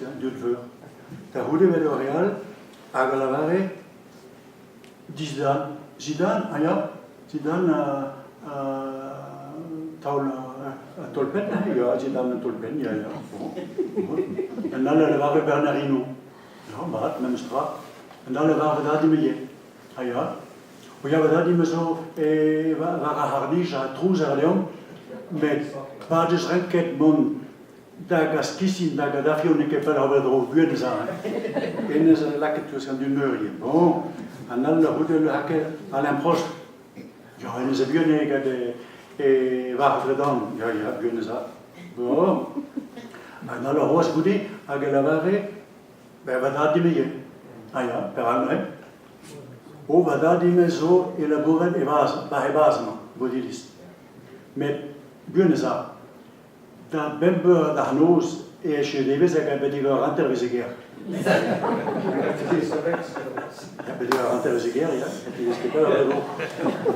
An dud veur. Da c'houde 'vel ur re all hag a lavare Zidane, Zidane, ah ya, Zidane a taol a taol-penn neuze, ya, Zidane a taol-penn, ya, ya, bon. Un all a lavare Bernard Hinault, ya, mat, memes tra. Un all a lavare Vladimir ivez, ah ya. O ya, Vladimir zo war ar c'harr-nij ha trouz a ra deomp, met pa 'deus renket mont Da gastiziñ da Gaddafi n'eo ket pell ober dro buan ez a. Hennezh a lakaet eus an dud meur ivez. Bon, an all a c'houde lakaet Alain Prost. Ya, hennezh a buan eo gant e varc'h dredan. Ya, ya, buan ez a. Bon. An all a roas goude hag a lavare ben, va dad din ivez. Ah ya, perak neuze? O, va dad din zo e labourat e vaz, war e vaz-mañ, Bodiliz. Met buan ez a. Da bemp eur d'ar noz e echu devezh hag a-benn eur hanter eus e gêr. A-benn eur hanter eus e gêr, ya.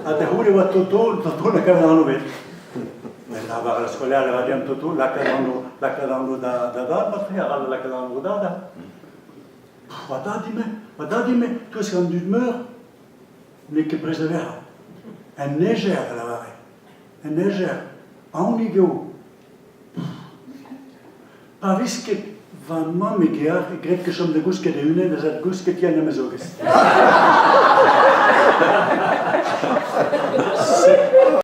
Ha da c'houde e oa Toto, Toto lakaat an anv bet. Met lavar ar skolaer a ra deomp Toto, lakaat anv, lakaat anv da, da dad, matre, a ra lakaat anv da dad. Va dad ime, va dad ime, touesk an dud meur, n'eo ket prest da vezañ. Un nejer, a lavare. Un ejer, aonik eo. Pa vez ket va mamm e gear e gred ket chom da gousket e-unan ez a gousket yann amezogez.